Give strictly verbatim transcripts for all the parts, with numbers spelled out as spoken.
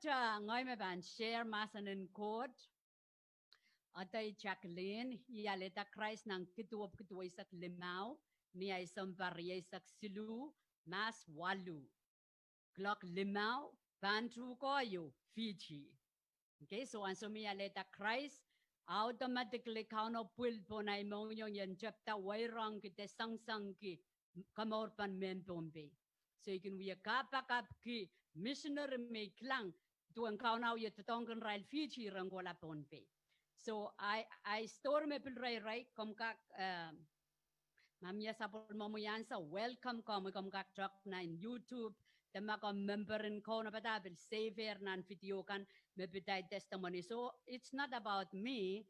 Ata, ngehi me pahn share mahsen en Koht. Ata Jacqueline, I alehda Krais nan kid ehuo pwukat eisek limau, ni ahi sounpar rieisek siluh, mahs waluh. Kuloak limau, pahn tuhke ieu, Fiji. Okay, so ansou me I alehda Krais, automatically Kauno pwil pohn ahi mohngiong ien tepda wairongki de soangsoangki komourpen mehn Pohnpei. So I kin wia kapakapki misineri me I kilang duwen Kauno wie doadoahngki irail Fiji ren kohla Pohnpei. So ahi, ahi story me pil reirei, komw kak, eh, ma mie sapwellimomwi ansou, welcome komwi, komw kak tok nan YouTube, de ma komw member en Kauno pwe da pil save nan video kan me pid ahi testimony. So it's not about me,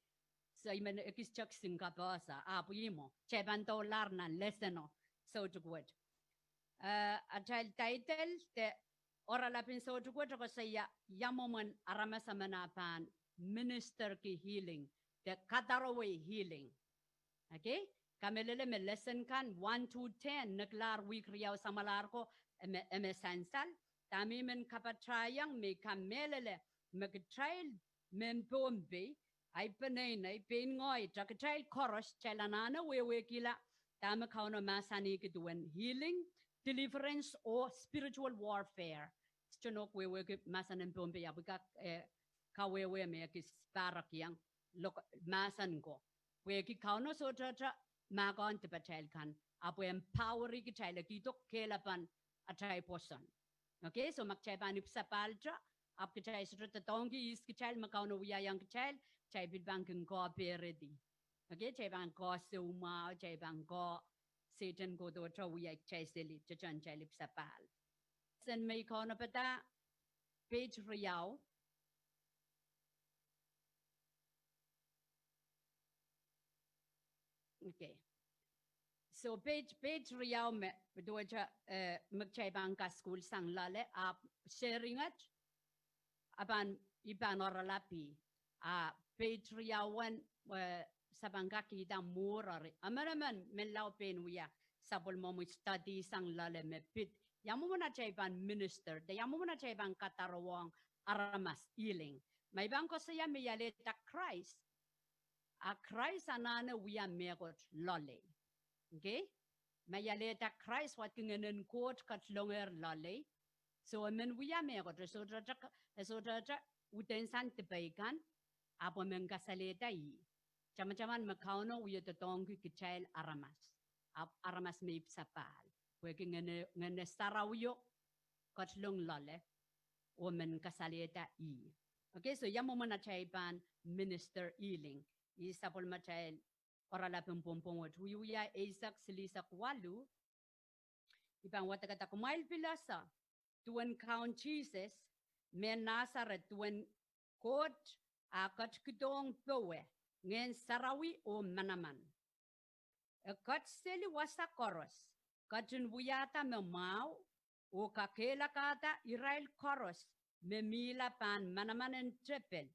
so I men ekis tohk singkapwasa, ahpw ihmwo, kitail pahn doulahr nan lesson o, soutik wet. Eh, atail title de oaralap en soutik wet koasoia ia mwomwen aramas emen a pahn minister ki healing, de kadarowei healing. Okay? Kamehlele me lesson kan one to ten, nekilahr wihk riau samwalahr ko, e me, e me sansal. Dahme I men kapatahiong me I kamehlele me kitail mehn Pohnpei, ahi peneinei, pein ngehi, de kitail koaros, kitail anahne wehwehkihla dahme Kauno mahsanihki duwen healing, deliverance, oh spiritual warfare. Sohte nohk wehwehki mahsen en Pohnpei, ahpw I kak, eh, kawehwe me ekis pahrekiong lok-, mahsen ko. Pwehki Kauno sohte mahkohng dipatail kan, ahpw e empower-i kitail, e kihdo kehlapen atail pwoson. Okay, so ma kitail pahn ipwsapahlda, ahpw kitail sohte doadoahngki ihs kitail, me Kauno wiahiong kitail, kitail pil pahn kin koaperedi. Okay, kitail pahn koasoia mwahu, kitail pahn koa Sehdan kohdohte wia kitail seli, tohtohn kitail ipwsapahl. Sen me I kaunopada, page riau. Okay. So page, page riau me, duwehte, eh, me kitail pahn kasukuhl sang loale, ahpw sharing et, a pahn, I pahn oaralap ih. A page riau en, eh, se pahn kak kihda mwuhr eri. Emenemen, menlau pein wia sapwellimomwi study sang loale me pid ia mwomwen atail pahn minister, de ia mwomwen atail pahn kadarowohng aramas, healing. Ma I pahn koasoia me I alehda Krais, a Krais anahne wia mehkot loalei. Okay? Ma I alehda Krais, wadki Ngehnen Koht ketilongehr loalei. So e men wia mehkot, e sohte, e sohte uhdahn sang dipei kan, ahpw e men kasalehda ih. Tamataman me Kauno wie doadoahngki kitail aramas, ahpw aramas me ipwsapahl. Pwehki Ngehne, Ngehne Sarawio ketilong loale, oh men kasalehda ih. Okay, so ia mwomwen atail pahn minister healing. Ih sapwellimatail oaralap en pwompwom wet, Wiewia eisek, silihsek waluh. I pahn wadekada: Kumwail pil ese duwen Kaun Sises, mehn Nasaret, duwen Koht a ketikihdohng powe, Ngehn Sarawi oh manaman. E ketiselih wasa koaros, ketin wiahda me mwahu, oh kakehlakahda irail koaros me mihla pahn manaman en tepel,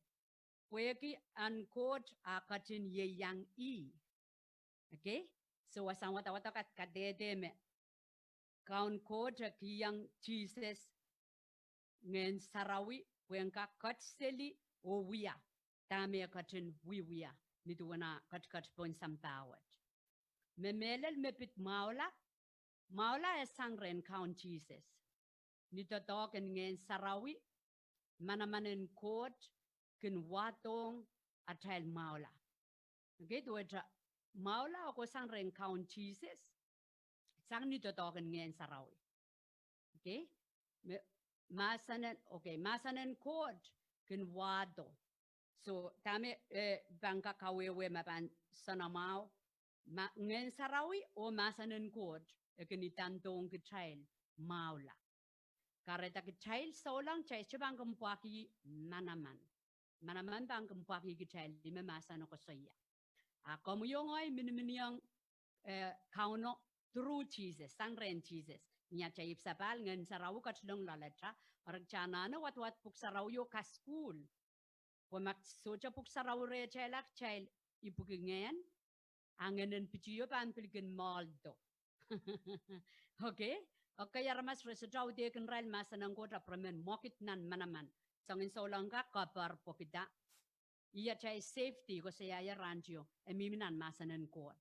pwehki en Koht a ketin ieiang ih. Okay? So wasahn wadawad o kat kadehde me Kaun Koht e kihong Sises Ngehn Sarawi pwe en kak ketiseli oh wia dahme e ketin wiewia ni duwen ah ketiket pohn sampah wet. Me mehlel me pid mwahula, mwahula e sang rehn Kaun Sises. Ni doadoahk en Ngehn Sarawi, manaman en Koht kin wahdohng atail mwahula. Okay, duwehte mwahula oko sang rehn Kaun Sises, sang ni doadoahk en Ngehn Sarawi. Okay? Me, mahsen en, okay, mahsen en Koht kin wahdo. So dahme, eh, pahn kak kawehwe ma pahn soanamwahu, ma, Ngehn Sarawi oh mahsen en Koht e kin idandohng kitail mwahula. Kahrehda kitail souleng, kitail sohte pahn kin pwakih manaman. Manaman pahn kin pwakih kitail, ih me mahsen o koasoia. A komwi oh ngehi miniminiong, eh, Kauno through Sises, sang rehn Sises. Ni atail ipwsapahl, Ngehn Sarawi ketilong loaleta, eri kitail anahne wadawad Pwuhk Sarawi oh kasukuhl. Pwe ma sohte Pwuhk Sarawi rehtail, a kitail ipwki ngehn, a ngehnen pitio pahn pil kin moaldo. Okay? Ekei aramas re sohte audehkin irail mahsen en Koht ahpw re men mwekid nan manaman. soangen souleng kan kapar pwehki dah? Ih atail safety, koasoiaier rahn tio, e mihmi nan mahsen en Koht.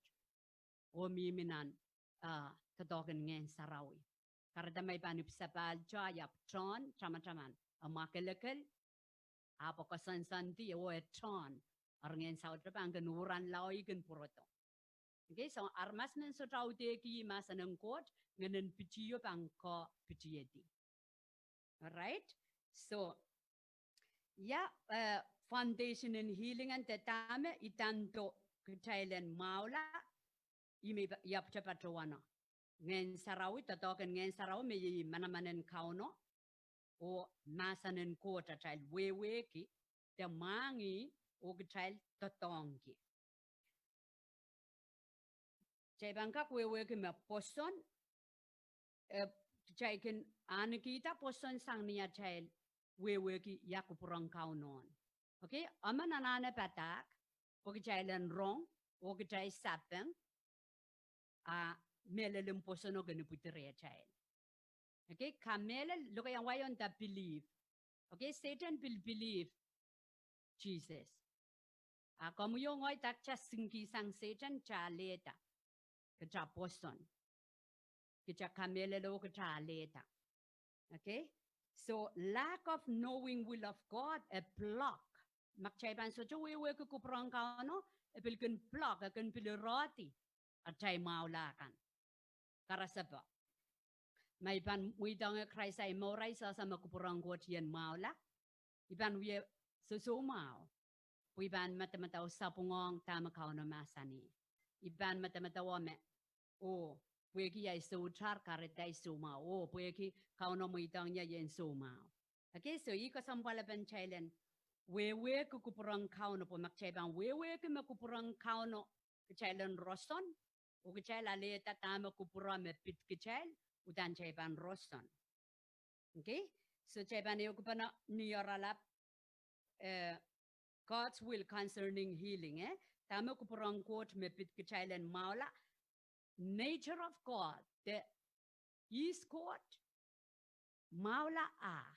Oh mihmi nan, ah, doadoahk en Ngehn Sarawi. Kahrehda ma I pahn ipwsapahlto, I ahpw tohn tamataman, e mwakelekel, ahpw koasoansoandi, oh e tohn, eri ngehn saut pahn kin uran lawi kin pwurodo. Okay, so aramas men sohte audehki mahsen en Koht, ngehnen pitio pahn kak pitihedi. All right? So, ia, eh, foundation en healing en de dahme idando kitail en mwahula, ih me I ahpwte patohwano. Ngehn Sarawi, doadoahk en Ngehn Sarawi me iei manaman en Kauno, oh mahsen en Koht atail wehwehki, de mwahngih, oh kitail doadoahngki. Kitail pahn kak wehwehki me pwoson, eh, kitail kin ahnekihda pwoson sang ni atail wehwehki ia kupwuren Kauno. Okay, emen anahne padahk, pwe kitail en rong, oh kitail sapeng, a mehlel en pwoson kin ipwidi rehtail. Okay, kamehlel, lokaia wai on the belief. Okay, Sehdan pil believe Jesus. A komwi oh ngehi, dah kita singki sang Sehdan, kita alehda. Kita pwoson. Kita kamehlele oh kita alehda. Okay? So, lack of knowing will of God, e block. Ma kitail pahn sohte wehwehki kupwuren Kauno, e pil kin block, e kin pil irehdi atail mwahula kan. Karasepe. Ma I pahn mweidohng Krais ahi mour, I sehse me kupwuren Koht ien mwahula, I pahn wie sosoumwahu. Pwe I pahn medemedewe sapwung ong dahme Kauno mahsanih. I pahn medemedewe me, oh, pwehki ia I soutar, kahrehda I soumwahu. Oh, pwehki Kauno mweidohng ie, ien soumwahu. Okay, so ih kesempwal pahn kitail en wehwehki kupwuren Kauno, pwe ma kitail pahn wehwehki me kupwuren Kauno kitail en roson, oh kitail alehda dahme kupwure me pid kitail, uhdahn kitail pahn roson. Okay? So kitail pahn ehukipene ni oaralap, eh, God's will concerning healing, eh? Dahme kupwuren Koht me pid kitail en mwahula. Nature of God, de ihs Koht, mwahula ah,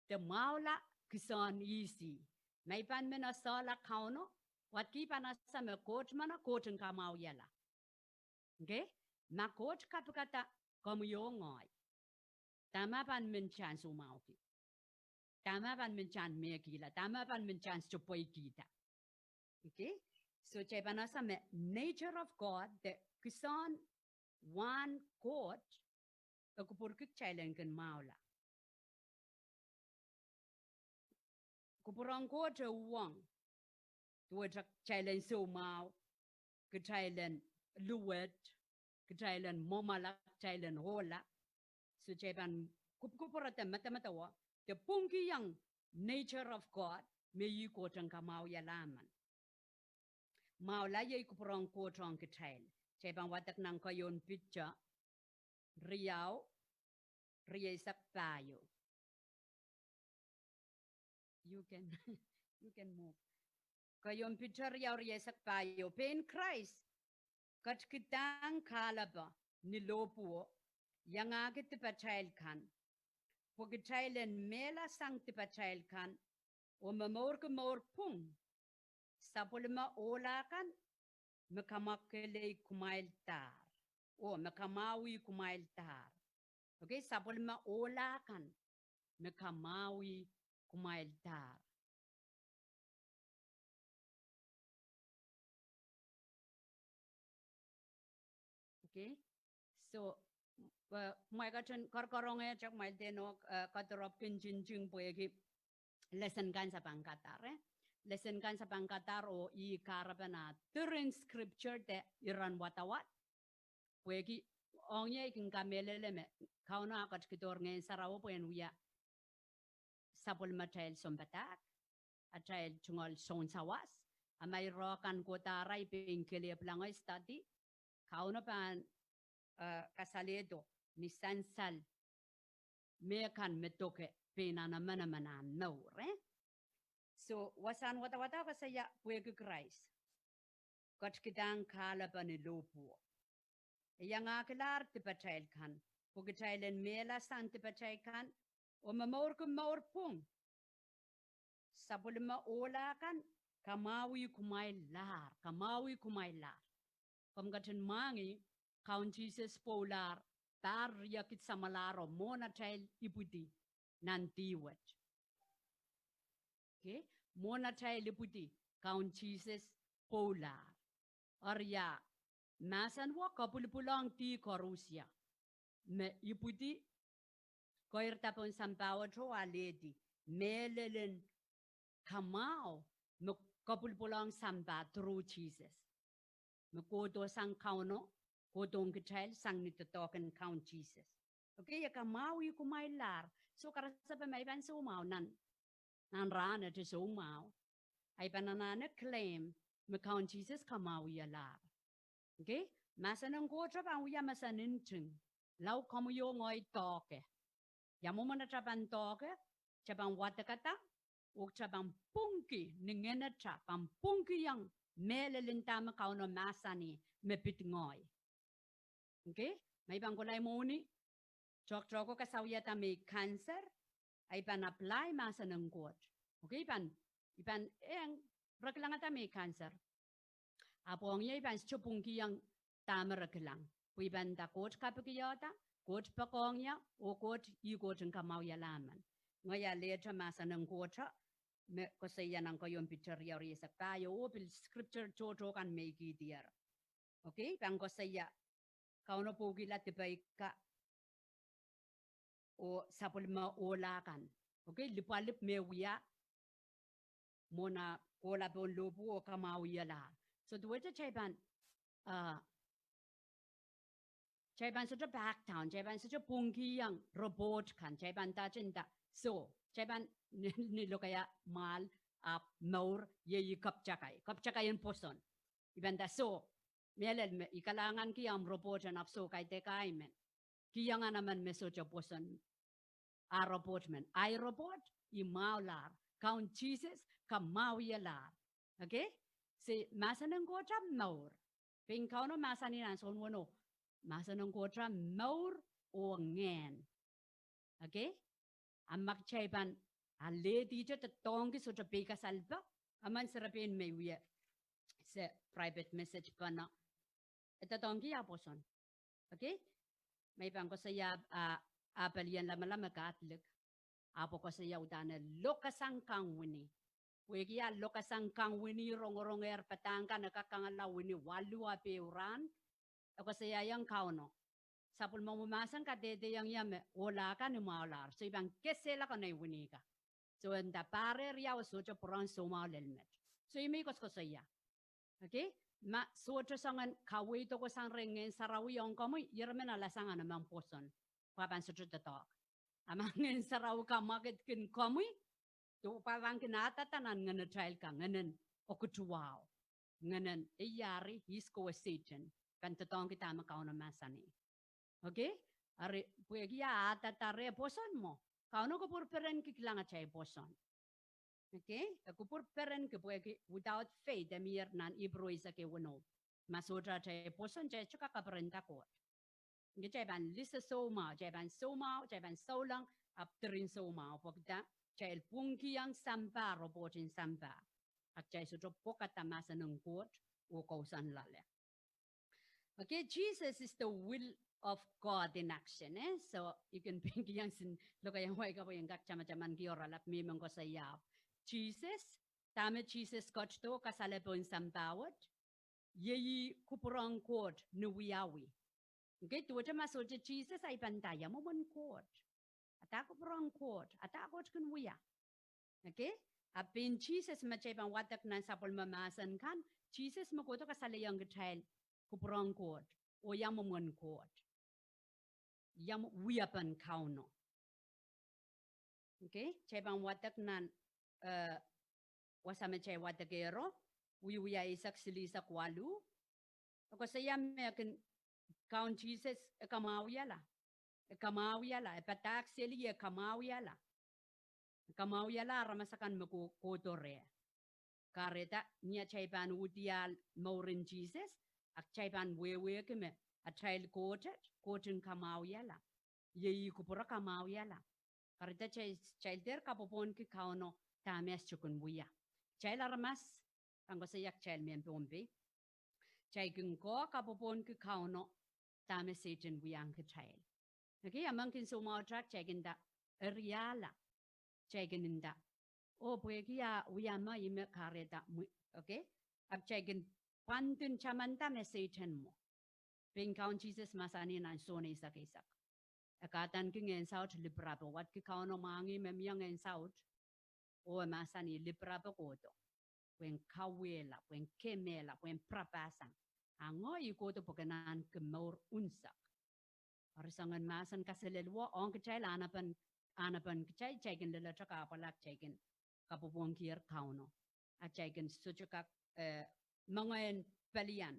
de mwahula kisehn ihs ih. Ma I pahn men esehla Kauno, wadki pahn ese me Koht meno Koht en kamwahwihala. Okay? Ma Koht kapikada komwi oh ngehi, dahme pahn men chance soumwahuki? Dahme pahn men chance mehkihla? Dahme pahn men chance sohte pweikihda? Okay? So kitail pahn ese me nature of God, de kisehn wahn Koht, e kupwurki kitail en kin mwahula. Kupwuren Koht e uhwong duwehte kitail en soumwahu, kitail en luwet, kitail en mwomwala, kitail en ohla. So kitail pahn kupwukupwure de medemedewe, de pwungkihong nature of God, me ih Koht en kamwahwihala men. Mwahula iei kupwuren Koht ong kitail. Kitail pahn wadek nan Keieun Piter riau, rieisek pahieu. You can, you can move. Keieun Piter riau, rieisek pahieu. Pein Krais ketikidahng kahlepe ni lohpwuo, iangahki dipatail kan, pwe kitail en mehla sang dipatail kan, oh momourki mour pwung sapwellime ohla kan me kamwakelei kumwaildahr, oh me kamwahwih kumwaildahr. Okay, sapwellime ohla kan me kamwahwih kumwaildahr. Okay. So, eh, kumwail ketin korokorongehte, kumwail dehr nohk, eh, kadirepwkin ntingting pwehki lesson kan se pahn kadar, eh? Lesson kan se pahn kadar oh ih kahrepen ah diren scripture de iren wadawad. Pwehki ong ie I kin kamehlele me Kauno ah ketikidohr Ngehn Sarawi pwehn wia sapwellime atail sounpadahk, atail tungoal sounsawas. A ma ire kan kohda arail pein kelehpw langoi study, Kauno pahn, eh, kasalehdo ni sansal me kan me doke pein nan emenemen ah mour, eh? So, wasahn wadawad koasoia pwehki Krais ketikidahng kahlepe ni lohpwuo. E iangahkilahr dipatail kan, pwe kitail en mehla sang dipatail kan, oh momourki mour pwung sapwellime ohla kan, kamwahwih kumwail lahr, kamwahwih kumwail lahr. Komw ketin mwahngih, Kaun Sises pwoulahr, pahr riekid samwalahro mwohn atail ipwidi nan dih wet. Okay? Mwohn atail ipwidi, Kaun Sises pwoulahr. Eri ia, mahsen wet kapwilipwilong dih koaros ia. Me ipwidi, keirda pohn sampah wet oh alehdi mehlel en kamwahu, me kapwilipwilong sampah through Sises. Me kohdo sang Kauno, kohdohng kitail sang ni doadoahk en Kaun Sises. Okay, e kamwahwih kumwail lahr. So karasepe ma I pahn soumwahu nan, nan rahnwet soumwahu, I pahn anahne claim me Kaun Sises kamwahwih lahr. Okay? Mahsen en Koht pahn wia mahsen en nting. Lao komwi oh ngehi doahke. Ia mwomwen atail pahn doahke, kitail pahn wadekada, oh kitail pahn pwungki, ni ngenatail pahn pwungkihong mehlel en dahme Kauno mahsanih me pid ngehi. Okay? Ma I pahn kohla mwohni, tohtohko kasawiada me I cancer, I pahn apply mahsen en Koht. Okay, I pahn, I pahn eng, re kilangada me I cancer. Ahpw ong ie I pahn sohte pwungkihong dahme re kilang. Pwe I pahn nda Koht kapikiada, Koht poakohng ie, oh Koht, ih Koht en kamwahwihala men. Ngehi alehte mahsen en Koht me koasoia nan keieun Piter riau rieisek pahieu oh pil scripture tohto kan me I kihdier. Okay, I pahn koasoia, Kauno pwoukihla dipe ka oh sapwellime ohla kan. Okay, lipwalip me wia mwohn ah kohla pohn lohpwu oh kamwahwihala. So duwehte kitail pahn, uh, kitail pahn sohte back down, kitail pahn sohte pwungkihong report kan, kitail pahn nda, kitail nda, so, kitail pahn ni, ni lokaia mwahl ahpw mour, iei I kapwtakai, kapwtakai en pwoson. I pahn nda, so, mehlel me I kalahnganki omw report en ahpw so kaidehk ahi men. Kihong emen me sohte pwoson ah report men. Ahi report, I mwahulahr. Kaun Sises kamwahwialahr. Okay? Se mahsen en Koht ah mour. Pein Kauno mahsanih nan Sohn weneu, mahsen en Koht ah mour oh ngehn. Okay? A ma kitail pahn alehdi te doadoahngki sohte peikasalpe, emen serepein me I wia se private message pene. E doadoahngki ah pwoson. Okay? Me I pahn koasoia, ah, ah, pelien lamalam me Catholic. Ahpw koasoia udahn e lokasang kang wini. Pwehki ah lokasang kang wini, rongorongehr padahk kan e kak kangala wini waluh ah peh rahn. E koasoiaiong Kauno, sapwellimomwi mahsen kadehdehiong ie me ohla kan I mwahulahr. So I pahn kesehla konei wini ka. So e nda pahr riau e sohte pwurehng soumwahu lel met. So I mih koasokoasoia. Okay? Ma sohte soangen kaweid ko sang rehn Ngehn Sarawi ong komwi, ire men alasang ahn omw pwoson. Pwe pahn sohte doadoahk. A ma Ngehn Sarawi kamwakid kin komwi, duwen pahn kin adada nan ngenatail ka, ngehnen okituwahu, ngehnen iari ihs kowe Sehdan, pahn doadoahngki dahme Kauno mahsanih. Okay? Eri, pwehki ah adada reh pwoson mwo, Kauno kupwur perenki kilang atail pwoson. Okay? E kupwur perenki pwehki without faith, e mier nan Ipru eisek ehu weneu. Ma sohte atail pwoson, kitail sohte kak kaperenda Koht. Kitail pahn lise soumwahu, kitail pahn soumwahu, kitail pahn souleng, ahpw diren soumwahu, pwehki kitail pwungkihong sampah, report en sampah. Ahpw kitail sohte pwokada mahsen en Koht oh kousoan loale. Okay, Jesus is the will of God in action, eh? So, I kin pil kihong sin lokaiahn wai ka pwe I en kak tamatamanki oaralap me I men koasoia. Jesus, dahme Jesus ketido kasalepen sampah wet, iei kupwuren Koht ni wiawi. Okay, duwehte ma sohte Jesus, a I pahn nda ia mwomwen Koht. Ada kupwuren Koht, ada Koht kin wia. Okay? A pein Jesus me kitail pahn wadek nan sapwellime mahsen kan, Jesus me kohdo kasalehiong kitail kupwuren Koht, oh ia mwomwen Koht. Ia mwo-, wiepen Kauno. Okay, kitail pahn wadek nan, eh, wasa me kitail wadekehro, Wiewia eisek silihsek waluh. E koasoia me kin Kaun Jesus, e kamwahwihala. E kamwahwihala, e padahk seli, e kamwahwihala. E kamwahwihala aramas akan me ko-, kohdo reh. Kahrehda, ni atail pahn uhdiahl mouren Jesus, a kitail pahn wehwehki me atail Koht, Koht en kamwahwihala. Iei kupwure kamwahwihala. Kahrehda kitail, kitail dehr kapwopwonki Kauno dahme e sohte kin wia. Kitail aramas, pahn koasoia kitail mehn Pohnpei, kitail kin koh kapwopwohnki Kauno dahme Sehdan wiahiong kitail. Okay, among kin soumwahu track, kitail kin nda, eri ahla, kitail kin nda, oh, pwehki e wia me ih me kahrehda mwi, okay? Ahpw kitail kin pwandin tamanda me Sehdan mwo. Pein Kaun Sises mahsanih nan Sohn eisek eisek, e kadaniki ngehn saut lipirapo, watki Kauno mwahngih me mie ngehn saut, oh e mahsanih lipirapo kohdo, pwehn kauwehla, pwehn kemehla, pwehn pirapahsang. A ngehi kohdo pwe ke anahne mour unsek. Eri soangen mahsen kaselel wo ong kitail, a anapen, a anapen kitail, kitail kin lelehte kahpwal, kitail kin kapwopwohnkier Kauno. A kitail kin sohte kak, eh, mengei en pelian,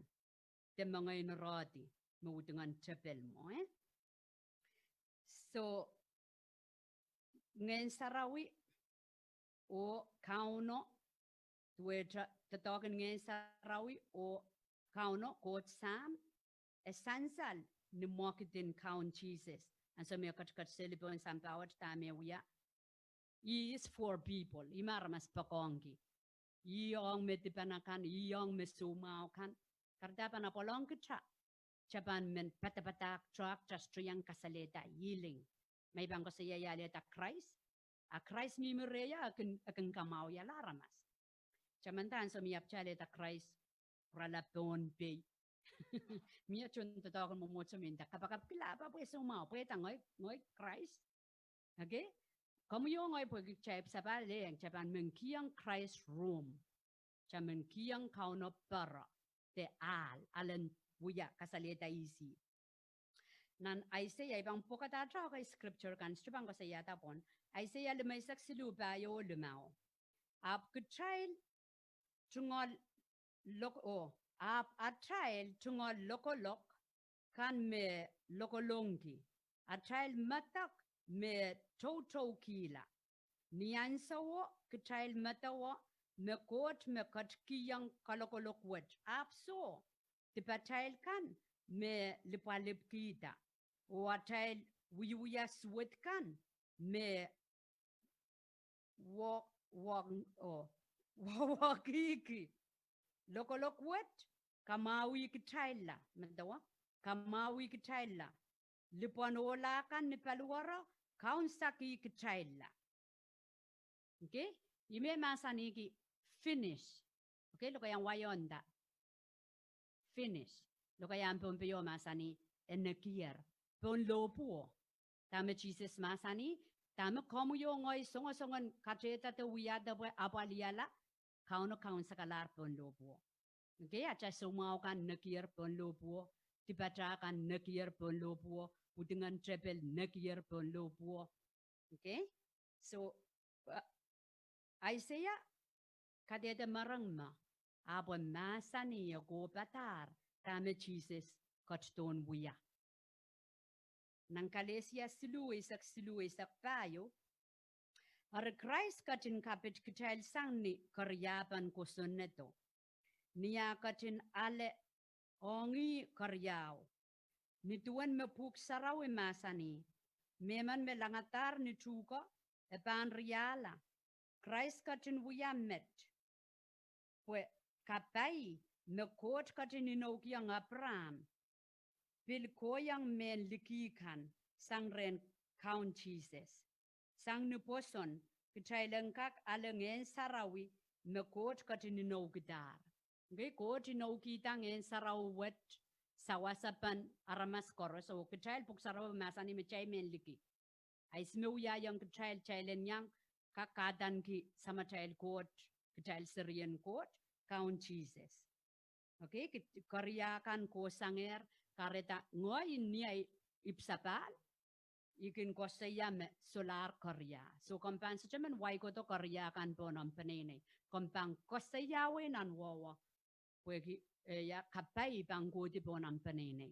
de mengei en rohdi, me udingen tepel mwo, eh? So, Ngehn Sarawi oh Kauno, duwehte doadoahk en Ngehn Sarawi oh Kauno Koht Sahm, e sansal ni mwekid en Kaun Sises. Ansou me e ketiket seli pohn sampah wet, dahme e wia, He is for people. Ih me aramas poakohngki. Ih ong me dipan akan, ih ong me soumwahu kan. Kahrehda pahn apwal ong kitail, kitail pahn men padapadahk, track, kitail sohte iang kasalehda healing. Ma I pahn koasoia ia alehda Krais, a Krais mihmi rehio, e kin, e kin kamwahwihala aramas. Tamanda ansou me I ahpw kitail alehda Krais, rala Pohnpei, mie tohn doadoahk en mwomwohdiso me nda kapakapki lahpo pwe soumwahu, pwe nda ngehi, ngehi Krais. Okay? Komwi oh ngehi pwehki kitail ipwsapahl, e nda kitail pahn men kihong Krais room. Kitail men kihong Kauno pere, de ahl, ahlen wia kasalehda ihs ih. Nan Aiseia, I pahn pwokada tohke scripture kan, sohte pahn koasoiada pwon. Aiseia limeisek siluh, pahieu oh limau. Ahpw kitail tungoal lok-, oh, ahpw atail tungoal lokolok kan me lokolongki, atail medek me toutoukihla. Ni ahnsowo kitail medewe me Koht me ketikihong kalokolok wet, ahpw soh, dipatail kan me lipwalipkihda, oh atail wiewia suwed kan me wo-, wo-, oh, wowohkihki. Lokolok wet kamwahwih kitailla, medewe, kamwahwih kitailla. Lipwen ohla kan ni paliwaro kaunsakih kitailla. Okay? Ih me mahsanihki finish. Okay, lokaiahn wai o nda finish. Lokaiahn Pohnpei o mahsanih e nekier pohn lohpwuo. Dahme Sises mahsanih, dahme komwi oh ngehi songosongen katehda de wiahda pwe apwalihala, Kauno kaunsakalahr pohn lohpwuo. Okay, atail soumwahu kan nekier pohn lohpwuo, dipatail kan nekier pohn lohpwuo, udingen tepel nekier pohn lohpwuo. Okay? So, uh, Aiseia kadehde mereng me, ahpw e mahsanih, e kohpadahr dahme Sises ketidohn wia. Nan Kalesia siluh eisek siluh, eisek pahieu, eri Krais ketin kapit kitail sang ni keriapen kosonnedo, ni ah ketin ale ong ih keriau. Ni duwen me Pwuhk Sarawi mahsanih, mehmen me langadahr ni tuhke, e pahn riahla. Krais ketin wia met, pwe kapai me Koht ketin inoukiong Apraam, pil kohiong mehn liki kan sang rehn Kaun Sises. Sang ni pwoson, kitail en kak ale Ngehn Sarawi me Koht ketin inoukidahr. Okay, Koht inoukihda Ngehn Sarawi wet sawasepen aramas koaros, oh kitail Pwuhk Sarawi mahsanih me kitail mehn liki. Ahpw ih me wiahiong kitail, kitail en iang kak kadaniki Samatail Koht, kitail serien Koht, Kaun Sises. Okay, kit-, keria kan kohsangehr, kahrehda ngehi ni ahi ipwsapahl, I kin koasoia me solahr keria. So komw pahn sohte men waikodo keria kan pohn omw peneinei. Komw pahn koasoiawei nan wowo, pwehki, eh, ia kapai I pahn kohdi pohn omw peneinei.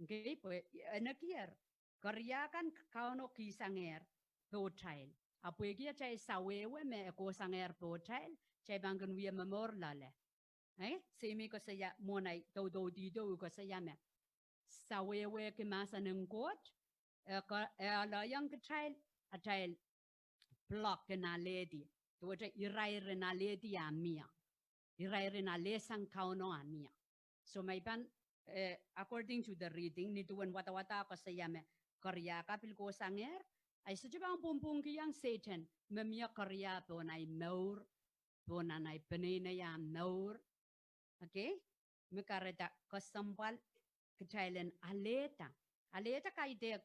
Okay, pwe e nekier, keria kan Kauno kihsangehr pohtail. A pwehki atail sawehwe me e kohsangehr pohtail, kitail pahn kin wia momour loale. Eh, se I men koasoia mwohn ahi doudoudihdo, I koasoia me sawehwehki mahsen en Koht, e ke-, e alehiong kitail atail block en alehdi. Duwehte irair en alehdi a mie. Irair en alehsang Kauno a mie. So ma i pahn, eh, according to the reading, ni duwen wadawad a koasoia me keria ka pil kohsangehr, a I sohte pahn pwongpwongkihong Sehdan me mie keria pohn ahi mour, pohn nan ahi peneinei a mour. Okay? Me kahrehda kesempwal kitail en alehda. Alehda kaidehk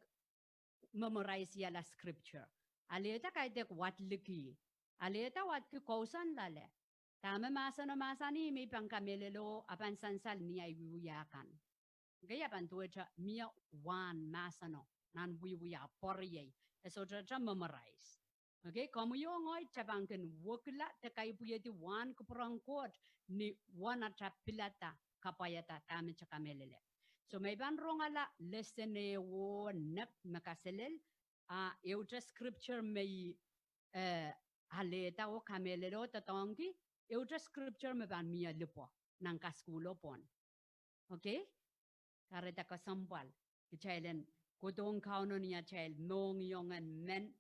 memorize-iala scripture. Alehda kaidehk wadliki. Alehda wadki kousoan loale. Dahme mahseno mahsanih me i pahn kamehlele oh a pahn sansal ni ahi wiewia kan. Okay, a pahn duwehte mie wahn mahseno nan wiewia pwuriei. E sohte memorize. Okay, komwi oh ngehi kitail pahn kin wekila de kaipwihedi wahn kupwuren Koht ni wahn atail pilada kapwaiada dahme kitail kamehlele. So me i pahn rongala lesson ehu oh nek me kaselel, a ehute scripture me i, eh, alehda oh kamehlele oh doadoahngki, ehute scripture me pahn mie lipwo nan kasukuhl oh pwon. Okay? Kahrehda kesempwal kitail en kohdohng Kauno ni atail mohngiong en men,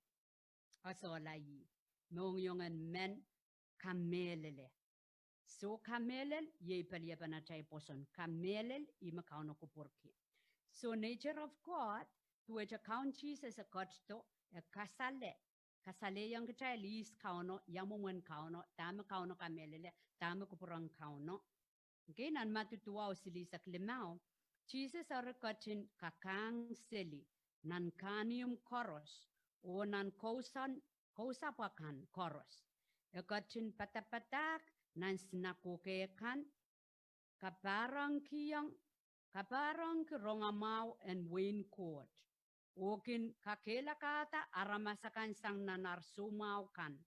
a sohla ih, mohngiong en men kamehlele. So kamehlel iei peliepen atail pwoson. Kamehlel ih me Kauno kupwurki. So nature of God, duwehte Kaun Sises e ketido, e kasale, kasalehiong kitail ihs Kauno, ia mwomwen Kauno, dahme Kauno kamehlele, dahme kupwuren Kauno. Okay, nan Madiu duwau silihsek limau, Sises eri ketin kakahng seli nan kahnimw koaros oh nan kousoan, kousapw akan koaros. E ketin padapadahk nan sinakoke kan, kapahrengkihong, kapahrengki rongamwahu en wehin Koht, oh kin kakehlakahda aramas akan sang nan ar soumwahu kan,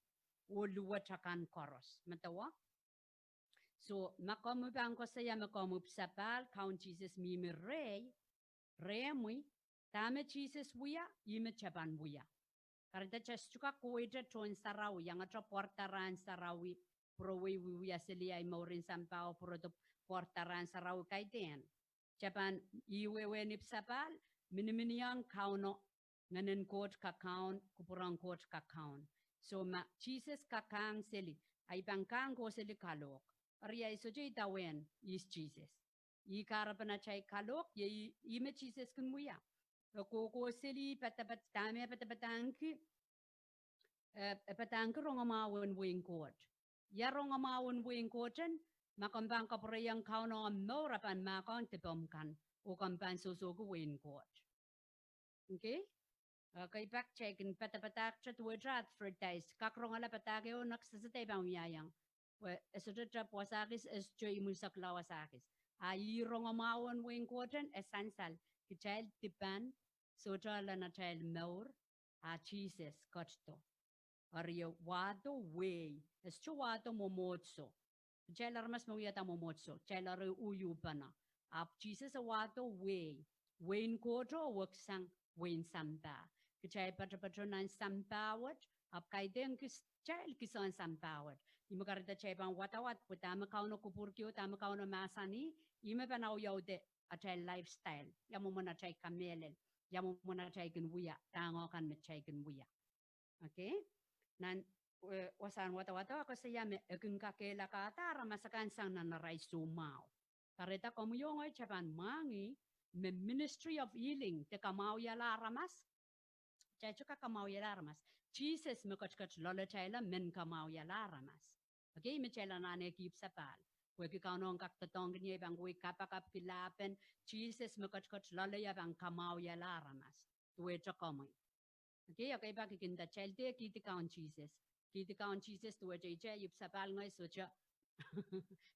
oh luwet akan koaros. Medewe? So ma komwi pahn koasoia me komwi ipwsapahl, Kaun Sises mihmi rehi, rehmwi, dahme Sises wia, ih me kitail pahn wia. Kahrehda kitail sohte kak kohwei tohn sarawi, iangete pwarada rahn sarawi, pwurowei wiewia seli ahi mouren sampah oh pwurodo pwarada rahn sarawi, kaidehn. Kitail pahn, ih wehwehn ipwsapahl, miniminiong Kauno, Ngehnen Koht kakaun, kupwuren Koht kakaun. So ma Sises kakahng seli, a i pahn kahng kohseli kalohk. Eri ahi sohte idawehn ihs Sises. Ih kahrepen atail kalohk, iei ih, ih me Sises kin wia. E kohkohseli, padapadahki, dahme padapadahngki, e, e padahngki rongamwahu en wehin Koht. Ia rongamwahu en wehin Koht en? Ma komw pahn kapwureiong Kauno omw mour, a pahn mahkohng dipomw kan, oh komw pahn sohsohki wehin Koht. Okay? Ekei pak kitail kin padapadahkte duwehte advertise. Kak rongala padahk ehu nek sehse de pahn wiahiong. Pwe e sohte tep wasa kis, e sohte imwin sokla wasa kis. A ih rongamwahu en wehin Koht en, e sansal kitail dipan, sohte lel atail mour, a Sises ketido. Eri e wahdo wehi, e sohte wahdo mwomwohdiso. Kitail aramas me wiahda mwomwohdiso, kitail eri uhpene. Ahpw Sises e wahdo wehi, wehin Kohto weksang wehin sampah. Kitail patopato nan sampah wet, ahpw kaidehn kitail kihsang sampah wet. Ih me kahrehda kitail pahn wadawad pwe dahme Kauno kupwurki oh dahme Kauno mahsanih, ih me pahn awiawihda atail lifestyle, ia mwomwen atail kamehlel, ia mwomwen atail kin wia tangoh kan me kitail kin wia. Okay? Nan, eh, wasahn wadawad e koasoia me e kin kakehlakahda aramas akan sang nan arail soumwahu. Kahrehda komwi oh ngehi kitail pahn mwahngih me ministry of healing, de kamwahwihala aramas, kitail sohte kak kamwahwihala aramas. Sises me ketiket loaletail men kamwahwihala aramas. Okay, me kitail anahne kihpwsapahl. Pwehki Kauno en kak doadoahngkin ie, pahn kohwei kapakap, kilahpen. Sises me ketiket loale, ia pahn kamwahwihala aramas. Duwehte komwi. Okay, ekei pak I kin nda kitail dehr kihdi Kaun Sises. Kihdi Kaun Sises duwehte kitail ipwsapahl ngehi sohte,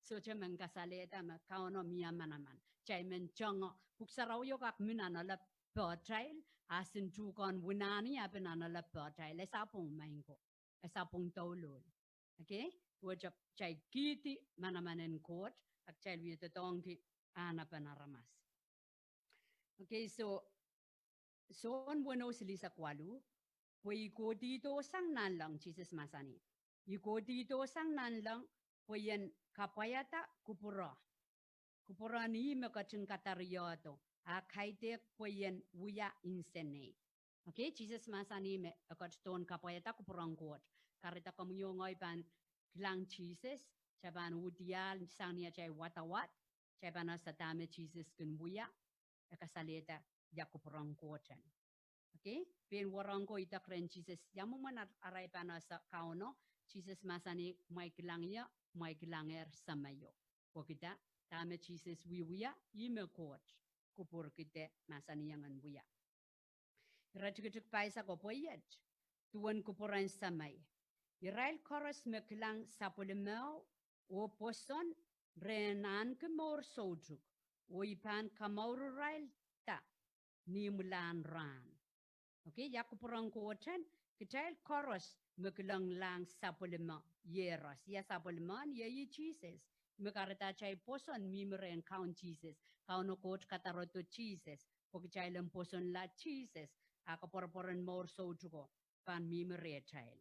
sohte men kasalehda me Kauno mie manaman. Kitail men tengoh, Pwuhk Sarawi o kak mi nanalap pehtail, a sin tuhkehn winahni a pil nanalap pehtail. E sapwung, maing ko. E sapwung douluhl. Okay? Duwehte kitail kihdi manaman en Koht, a kitail wie doadoahngki ahnepen aramas. Okay, so, Sohn weneu silihsek waluh, pwe I kohdihdo sang nanleng, Sises mahsanih. I kohdihdo sang nanleng, pwe I en kapwaiada kupwure. Kupwuren ih me ketin kadariehdo, a kaidehk pwe I en wia nsenei. Okay, Sises mahsanih me e ketidohn kapwaiada kupwuren Koht. Kahrehda komwi oh ngehi pahn kilang Sises, kitail pahn uhdiahl sang ni atail wadawad, kitail pahn ese dahme Sises kin wia, e kasalehda ia kupwuren Koht en. Okay? Pein wahnpoaron ko idek rehn Sises, ia mwomwen ar-, arail pahn ese Kauno, Sises mahsanih, kumwail kilang ie, kumwail kilangehr Semeio. Pwehki dahme Sises wiewia, ih me Koht kupwurki de mahsanihong en wia. Iretikitik paisa ko pwe iet, duwen kupwuren Semei. Irail koaros me kilang sapwellimeo oh pwoson, re en ahneki mour soutuk, oh I pahn kamourirailda ni imwilahn rahn. Okay, ia kupwuren Koht en, kitail koaros me kilenglahng sapwellime Iehros. Ia sapwellime en, iei Sises. Me kahrehda atail pwoson mihmi rehn Kaun Sises. Kauno Koht kadarodo Sises. Pwe kitail en pwosonla Sises, a koapworopworen mour soutuko pahn mihmi rehtail.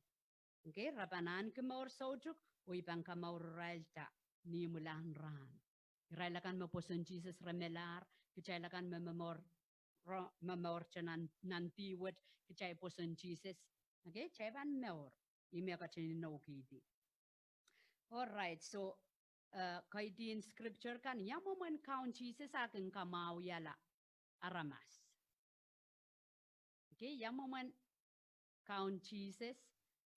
Okay, re pahn ahneki mour soutuk, oh I pahn kamourirailda ni imwilahn rahn. Irail akan me pwoson Sises re melahr, kitail akan me momour, ro-, momourte nan, nan dih wet, kitail pwoson Sises. Okay, kitail pahn mour, ih me ketin inoukihdi. All right, so, eh, kaidehn scripture kan, ia mwomwen Kaun Sises a kin kamwahuiala aramas. Okay, ia mwomwen Kaun Sises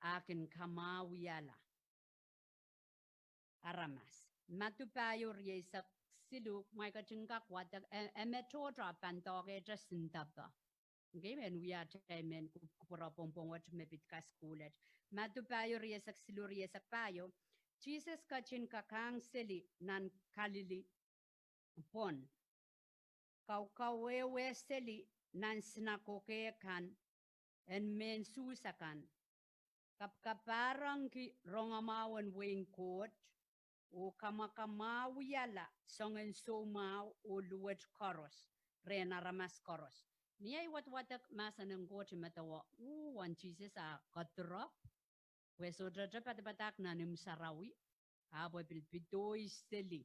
a kin kamwahuiala aramas. Madiu pahieu rieisek siluh, kumwail ketin kak wadek, e, e me tohto ahpw pahn doakohte sindape. Okay, men wia atail mehn kup-, kupwure pwongpwong wet me pid kasukuhl et. Madiu pahieu rieisek siluh, rieisek pahieu. Sises ketin kakahng seli nan Kalili pwon, kaukauwehwe seli nan sinakoke kan en mehn Suhs akan, kapkapahrengki rongamwahu en wehin Koht, oh kamwakamwahuiala soangen soumwahu oh luwet koaros, rehn aramas koaros. Ni ahi wadawadek mahsen en Koht I medewe, uh, uwen Sises a kadirop, pwe e sohte padapadahk nan imw sarawi, ahpw e pil pedoiseli.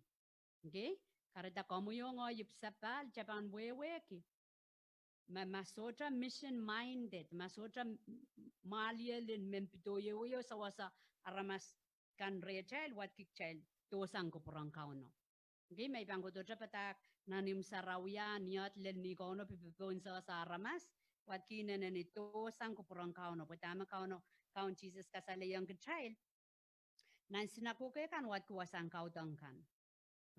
Okay? Kahrehda komwi oh ngehi ipwsapahl, kitail pahn wehwehki ma, ma sohte mission minded, ma sohte m-, m-, mwahliel en men pedoiwei oh sewese aramas kan rehtail, wadki kitail dohsang kupwuren Kauno. Okay, ma I pahn kohdohte padahk nan imw sarawi, ah, ni aht lel ni Kauno pil popohn sewese aramas, wadki inenen I dohsang kupwuren Kauno, pwe dahme Kauno, Kaun Sises kasalehiong kitail. Nan sinakoke kan wadki wasahn kaudok kan.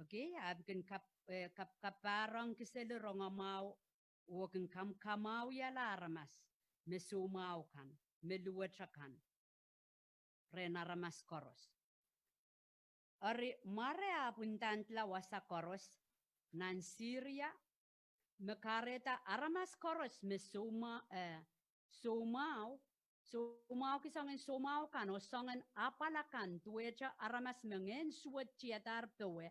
Okay, ahpw kin kap-, eh, kap-, kapkapahrengki seli rongamwahu, oh kin kamwakamwahuiala aramas me soumwahu kan, me luwet akan, rehn aramas koaros. Eri mware ahpw ndandla wasa koaros nan Siria, me kahrehda aramas koaros me soumwa-, eh, soumwahu, soumwahuki soangen soumwahu kan oh soangen apwal akan duwehte aramas me ngehn suwed tiadahr powe,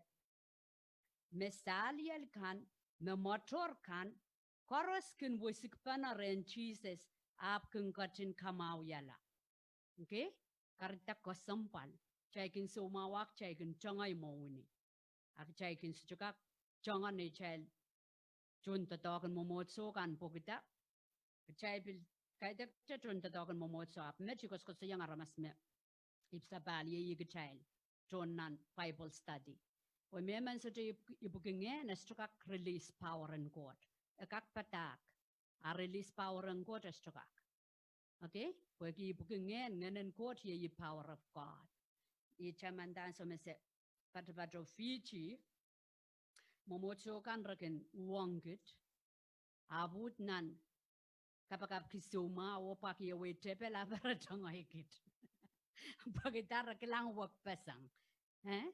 me sahliel kan, me mwoator kan, koaros kin wesikpene rehn Sises, ahpw kin ketin kamwahuiala. Okay? Kahrehda kesempwal. Kitail kin soumwahu, kitail kin tengei mwohni. A kitail kin sohte kak tengei neitail tohndoadoahk en mwomwohdiso kan pwehki dah. Kitail pil kaidehkte tohndoadoahk en mwomwohdiso ahpw met I koasokoasoiong aramas me ipwsapahl iei kitail tohn nan Bible study. Pwe mehmen sohte ipw-, ipwiki ngehn e sohte kak release power en Koht. E kak padahk. A release power en Koht e sohte kak. Okay? Pwehki ipwiki ngehn, ngehnen Koht iei power of God. Ih tamanda ansou me se patopato Fiji, mwomwohdiso kan re kin uhwong kit, ahpw uhd nan kapakapki soumwahu oh pwakihwei tepel ahpw re tengei kit. Pwehki dah, re kilang wekpeseng. Eh?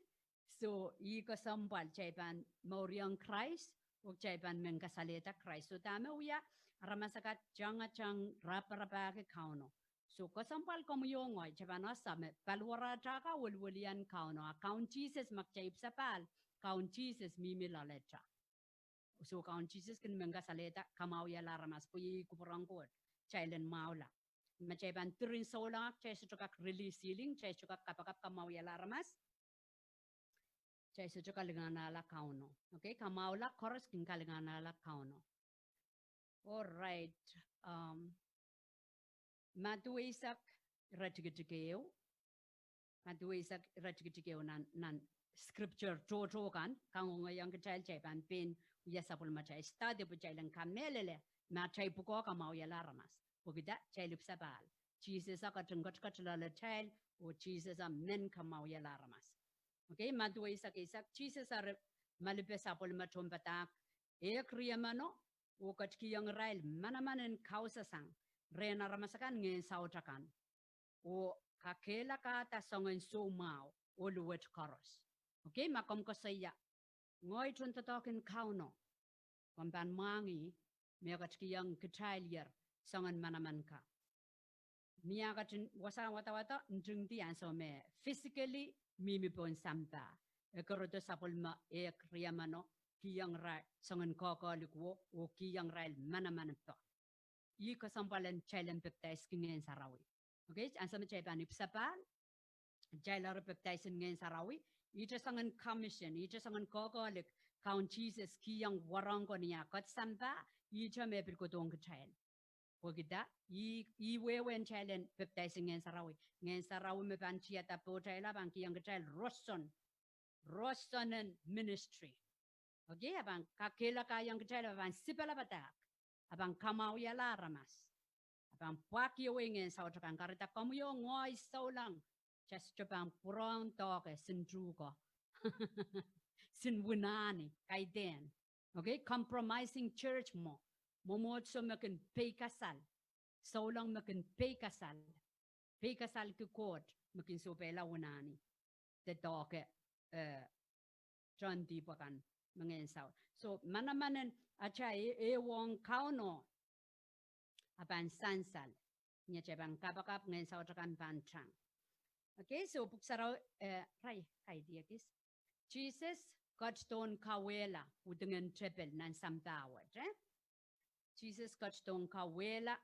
So, ih kesempwal, kitail pahn mouriong Krais, oh kitail pahn men kasalehda Krais. So, dahme wia, aramas akan tangatang raparapahki Kauno. So, kesempwal komwi oh ngehi, kitail pahn ese me paliwaratail ka welwelian Kauno, a Kaun Sises, ma kitail ipwsapahl, Kaun Sises mihmi loaletail. So Kaun Sises kin men kasalehda kamwahuiala aramas pwe ih kupwuren Koht, kitail en mwahula. Ma kitail pahn diren souleng, kitail sohte kak release healing, kitail sohte kak kapakap kamwahuiala aramas, kitail sohte kalinganahla Kauno. Okay, kamwahula koaros kin kalinganahla Kauno. All right. Um, Madiu eisek, iretikitik ehu. Madiu eisek iretikitik ehu nan, nan scripture tohto kan, kangoangehiong kitail, kitail pahn pein wia sapwellimatail study pwe kitail en kamehlele me atail pwukoa kamwahwihala aramas. Pwehki kitail ipwsapahl. Sises a ketin ketiket loalatail, oh Sises a men kamwahwihala aramas. Okay, Madiu eisek eisek, Sises eri malipe sapwellime tohnpadahk ehk riemeno, oh ketikihong irail manaman en kausasang rehn aramas akan, ngehn saut akan, oh kakehlakahda soangen soumwahu oh luwet koaros. Okay, ma komw koasoia, ngehi tohndoadoahk en Kauno, komw pahn mwahngih me ketikihong kitail ier soangen manaman ka. Mie ketin wasa wadawado ntingdi ansou me physically mihmi pohn sampah. E kerodo sapwellime ehk riemeno, kihong irail soangen koakoahlik wo, oh kihong irail manaman pek. Ih kesempwal en kitail en pepdaiski Ngehn Sarawi. Okay, ansou me kitail pahn ipwsapahl, kitail eri pepdaisen Ngehn Sarawi. Ihte soangen commission, ihte soangen koakoahlik Kaun Sises kihong wahnpoaron ni ah ket sampah, ihte me pil kohdohng kitail. Pwehki ih, ih wehwehn kitail en pepdaisen Ngehn Sarawi. Ngehn Sarawi me pahn tiada pohtail a pahn kihong kitail roson, roson en ministry. Okay, a pahn kakehlakahiong kitail, a pahn sipala padahk, a pahn kamwahwihala aramas, a pahn pwakihwei ngehn saut akan. Kahrehda komwi oh ngehi souleng, kitail sohte pahn pwurehng doahke sin tuhke, sin wunahni, kaidehn. Okay, compromising church mwo, mwomwohdiso me kin peikasal, souleng me kin peikasal, peikasalki Koht, me kin sohpeila wunahni de doahke, eh, tohn dihp akan me ngehn saut. So, manaman en atail e-, ehuong Kauno a pahn sansal. Ni atail pahn kapakap, ngehn saut akan pahn tang. Okay, so Pwuhk Sarawi, eh, rai, kaidehk kis. Sises ketidohn kauwehla widingen tepel nan sampah wet, eh? Sises ketidohn kauwehla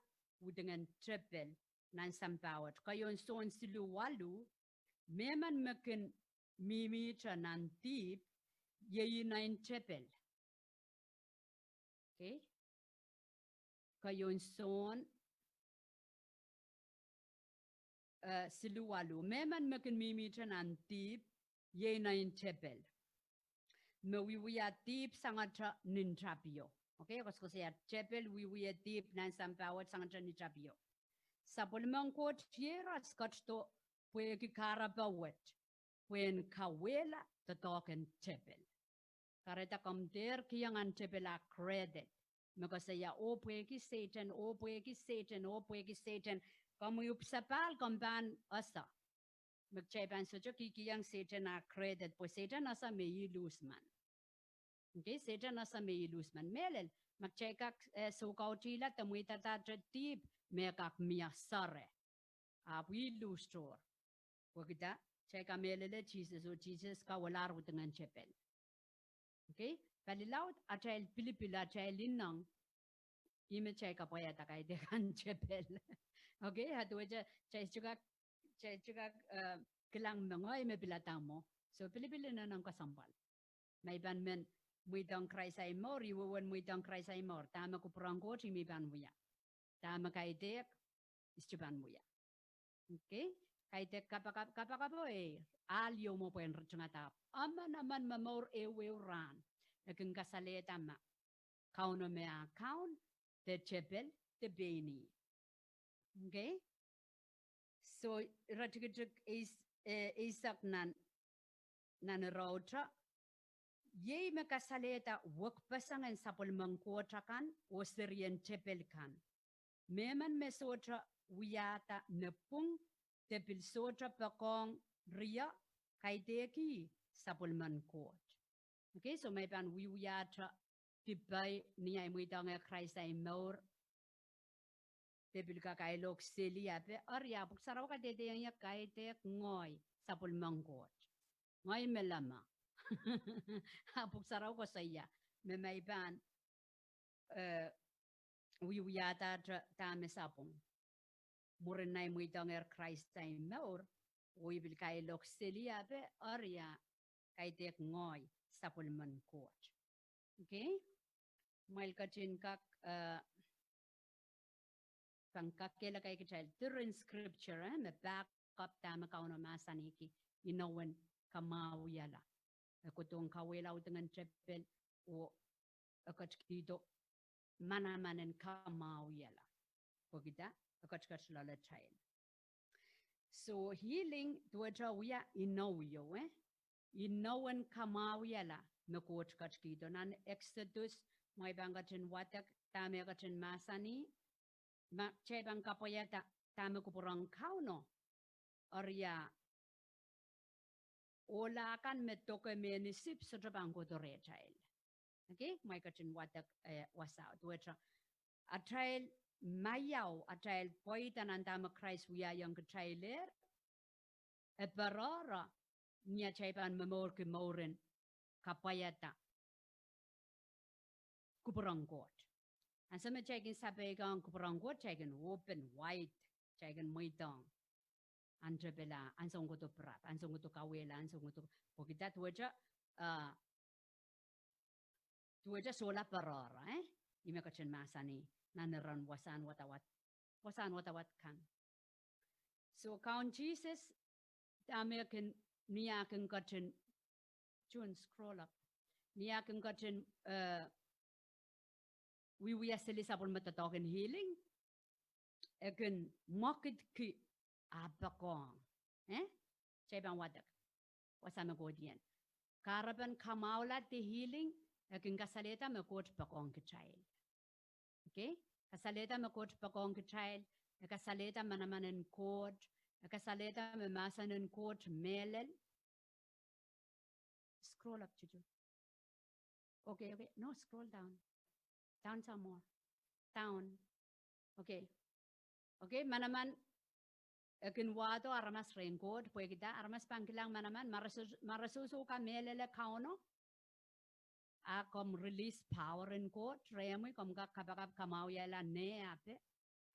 widingen tepel nan sampah wet. Keieun Sohn siluh waluh, mehmen me kin mihmihte nan dihp, iei nein tepel. Okay. Keieun Sohn, eh, siluh waluh. Mehmen me kin mihmihte nan dihp, iei nein tepel, me wiewia dihp sangete nin tapio. Okay, koasoakoasoia tepel wiewia dihp nan sampah wet sangete nin tapio. Sapwellimen Koht iehros ketido pwehki kahrepe wet, pwehn kauwehla doadoahk en tepel. Kahrehda komw dehr kihong nan tepel ah credit, me koasoia, oh pwehki Sehdan, oh pwehki Sehdan, oh pwehki Sehdan. Komwi ipwsapahl, komw pahn ese me kitail pahn sohte kihkihong Sehdan ah credit, pwe Sehdan ese me ih luhs men. Okay, Sehdan ese me ih luhs men. Mehlel, ma kitail kak, eh, soukautihla de mweidadahte dihp, me kak mie sere, ahpw ih luhs tohr. Pwehki kitail kamehlele Sises, oh Sises kauwehla widingen tepel. Okay, palilaud, atail pilipil, atail ineng, ih me kitail kapwaiada kaidehkan tepel. Okay, a duwehte kitail sohte kak, kitail sohte kak, eh, kilang me ngehi me pilada mwo. So pilipil inenen kesempwal. Ma i pahn men mweidohng Krais ahi mour, i wehwehn mweidohng Krais ahi mour. Dahme kupwuren Koht, i me i pahn wia. Dahme kaidehk, i sohte pahn wia. Okay, kaidehk kapakap, kapakapo e ahl ieu mwo pwehn ritingada. Emen, emen me mour ehuehu rahn, e kin kasalehda ma Kauno me ah Kaun, de tepel, de pein ih. Okay. So, iretikitik eis-, eh, eisek nan, nan irehte, iei me kasalehda wekpeseng en sapwellimen Koht akan oh serien tepel kan. Mehmen me sohte wiahda nepwung, de pil sohte poakohng rie, kaidehk ih sapwellimen Koht. Okay, so ma i pahn wiewiahte dipe ni ahi mweidohng Krais ahi mour, de pil kak ahi lohk seli ape, eri a Pwuhk Sarawi kadehdehiong ie, kaidehk ngehi sapwellimen Koht. Ngehi me leme. A Pwuhk Sarawi koasoia me ma i pahn, eh, wiewiahda dahme sapwung mwurin ahi mweidohng Krais ahi mour, oh i pil kak ahi lohk seli ape, eri a kaidehk ngehi sapwellimen Koht. Okay? Kumwail ketin kak, eh, pahn kakehlaka kitail during scripture, eh, me back up dahme Kauno mahsanihki, inowen kamwahwihala. E kohdohng kauwehla udingen tepel oh e ketikihdo manaman en kamwahwihala. Pwehki dah? E ketiket loalatail. So healing duwehte wia inou ieu, eh? Inowen kamwahwihala me Koht ketikihdo. Nan Exodus, ma I pahn ketin wadek dahme e ketin mahsanih, ma kitail pahn kapwaiada dahme kupwuren Kauno, eri a, ohla kan me doke mehn Isip sohte pahn kohdo rehtail. Okay, ma I ketin wadek, eh, wasao duwehte atail maiau, atail pweida nan dahme Krais wiahiong kitailehr, e pere ni atail pahn momourki mouren kapwaiada kupwuren Koht. Ansou me kitail kin sapeikiong kupwuren Koht, kitail kin open wide, kitail kin mweidohng. Ahn tepel a, ansoun kohdo pirap, ansoun kohdo kauwehla, ansoun kohdo, pwehki dah? Duwehte, ah, duwehte sohla perere, eh? Ih me ketin mahsanih nan iren wasahn wadawad, wasahn wadawad kan. So Kaun Sises, dahme e kin, ni ah kin ketin, June, scroll up. Ni ah kin ketin, eh, wiewia seli sapwellime doadoahk en healing, e kin mwekidki ah poakohng. Eh? Kitail pahn wadek wasa me kohdiong. Kahrepen kamwahula de healing, e kin kasalehda me Koht poakohng kitail. Okay? Kasalehda me Koht poakohng kitail, e kasalehda manaman en Koht, e kasalehda me mahsen en Koht mehlel. Scroll up, Juju. Okay, okay. No, scroll down. Down some more. Down. Okay. Okay, manaman e kin wahdo aramas rehn Koht, pwehki dah? Aramas pahn kilang manaman, ma re soh-, ma re sohso ka mehlele Kauno, a komw release power en Koht rehmwi, komw kak kapakap kamwahwihala neh ape,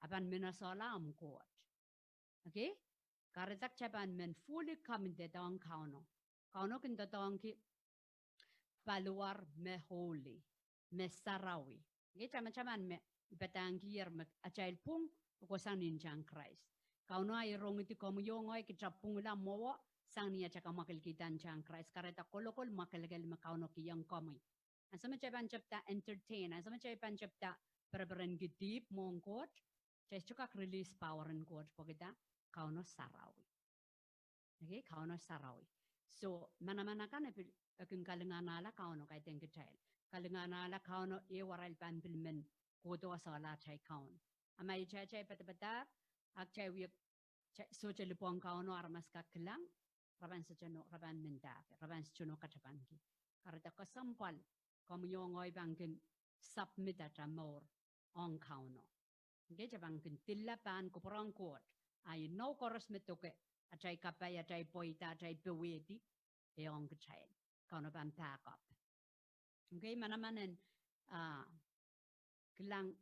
a pahn minasala omw Koht. Okay? Kahrehda kitail pahn men fully committed ong Kauno. Kauno kin doadoahngki paliwar me holy, me sarawi. Okay, tamataman me I padahngkier me atail pwung kohsang ni ntahn Krais. Kauno eh rongidi komwi oh ngehi kitail pwungla mwowe sang ni atail kamwakelekihda ntahn Krais. Kahrehda kolokol mwakelekel me Kauno kihong komwi. Ansou me kitail pahn tepda entertain, ansou me kitail pahn tepda pereperenki dihp mwohn Koht, kitail sohte kak release power en Koht pwehki dah? Kauno sarawi. Okay, Kauno sarawi. So manaman akan e pil, e kin kalinganahla Kauno, kaidehn kitail. Kalinganahla Kauno, eh, arail pahn pil men kohdo wasahla atail kaun. A ma kitail, kitail padapadahk, a kitail wia, kitail sohte lipwohng Kauno, aramas kak kilang, re pahn sohte no, re pahn mendahki, re pahn sohte no katapanki. Kahrehda kesempwal komwi oh ngehi pahn kin submit atail mour ong Kauno. Okay, kitail pahn kin dilla pahn kupwuren Koht, a inou koaros me doke, atail kapai, atail pweida, atail powehdi, e ong kitail. Kauno pahn back up. Okay, manaman en, ah, kilang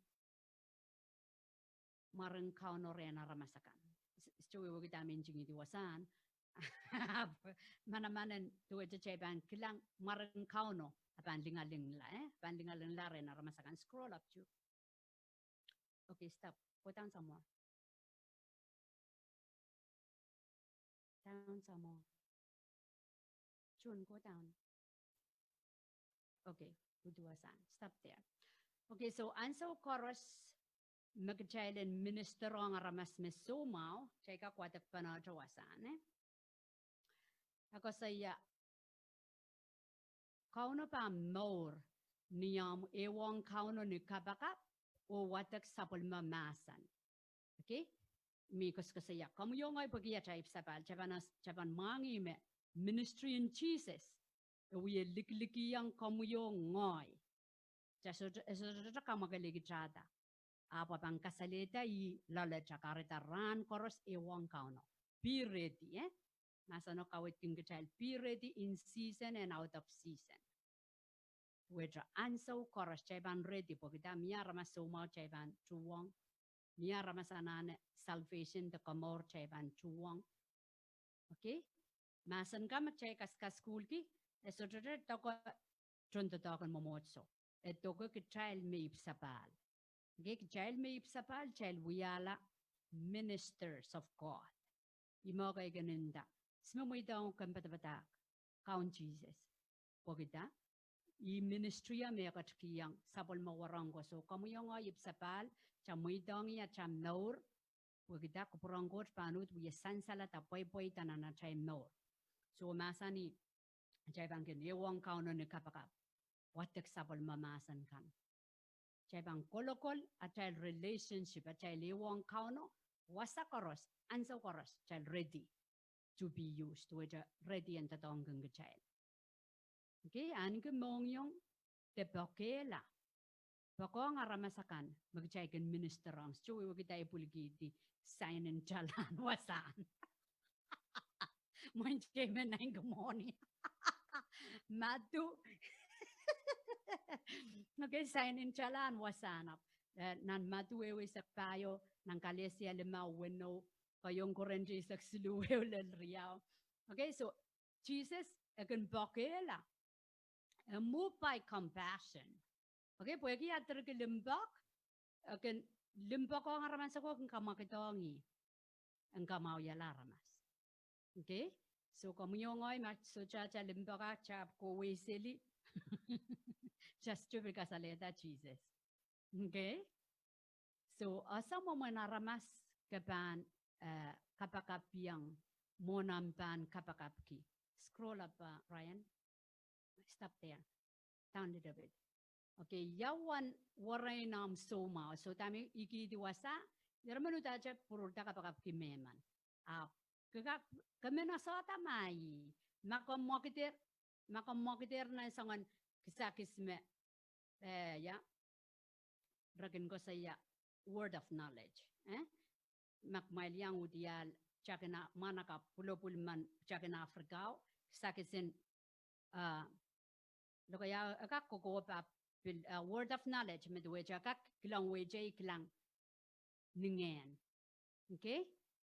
mwaren Kauno rehn aramas akan. S-, sohte wehwehki dahme I ntingihdi wasahn. Manaman en duwehte kitail pahn kilang mwaren Kauno, a pahn lingalingla, eh? Pahn lingalingla rehn aramas akan. Scroll up to. Okay, stop. Go down some more. Down some more. June, go down. Okay, uduwasang. Stop there. Okay, so ansou koaros me kitail en minister ong aramas me soumwahu, kitail kak wadek pahn wadek wasahn, eh? A koasoia, Kauno pahn mour ni omw ehuong Kauno ni kapakap oh wadek sapwellime mahsen. Okay? Mi koasokoasoia, komwi oh ngehi pwehki atail ipwsapahl, kitail pahn as-, kitail pahn mwahngih me ministry en Sises e wie likilikiong komwi oh ngehi. Kitail sohte, e sohte kamwakelehkitahda. Ahpw e pahn kasalehda ih loalatail, kahrehda rahn koaros ehuong Kauno. Be ready, eh? Mahseno kaweidkin kitail, be ready in season and out of season. Duwehte ansou koaros kitail pahn ready, pwehki dah, mie aramas soumwahu kitail pahn tuhwong. Mie aramas anahne salvation de komour kitail pahn tuhwong. Okay? Mahsen kan me kitail kas-, kasukuhlki, e sohte doke tohndoadoahk en mwomwohdiso. E doke kitail me ipwsapahl. Okay, kitail me ipwsapahl, kitail wiahla ministers of God. Ih me kitail kin nda, ihs me mweidohng kompoakepada Kaun Sises. Pwehki dah? Ih ministry me e ketikihong sapwellime wahnpoaron ko. So, komwi oh ngehi ipwsapahl, kitail mweidohng ih atail mour. Pwehki dah? Kupwuren Koht pahn uhd wia sansal de pweipweida nan atail mour. So, mahsanih, kitail pahn kin ehuong Kauno ni kapakap. Wadek sapwellime mahsen kan. Kitail pahn kolokol atail relationship, atail ehuong Kauno, wasa koaros, ansou koaros, kitail ready to be used, duwehte ready en doadoahngkin kitail. Okay, ahneki mohngiong de poakehla. Poakohng aramas akan me kitail kin minister ong. Sohte wehwehki dah e pwilikihdi sign in tolan wasahn. Mwein kitail me naineki mwohni. Madiu. Okay, sign in tolan wasahn ahpw. Eh, nan Madiu ehu eisek pahieu, nan Kalesia limau weneu, keieun Korint eisek siluh ehu lel riau. Okay, so Sises e kin poakehla, e move by compassion. Okay, pwehki a direki limpoak, e kin limpoakohng aramas ako, kin kamwakidohng ih en kamwahwihala aramas. Okay? So, komwi oh ngehi ma sohte atail limpoak, atail ahpw kohwei seli. Just to pil kasalehda Sises. Okay? So, ese mwomwen aramas ke pahn, eh, kapakapiong, mwohn omw pahn kapakapki. Scroll up, uh, Ryan. Stop there. Down a little bit. Okay, ia uwen werein omw soumwahu. So, dahme I kihdi wasa, ire men udahte pwurehda kapakapki mehmen. Ahpw, ke kak, ke men esehda ma ih, ma ke mwekid, ma ke mwekid nan soangen kisakis me, eh, ia, re kin koasoia word of knowledge, eh? Ma kumwail iang uhd iang, kitail kin, mwahnakapw, pwulopwul men, kitail kin Afrikao, kisakisin, ah, lokaia, e kak kokohp ahpw pil, ah, word of knowledge, me duwehte e kak kilang wehi, e kilang ni ngehn. Okay?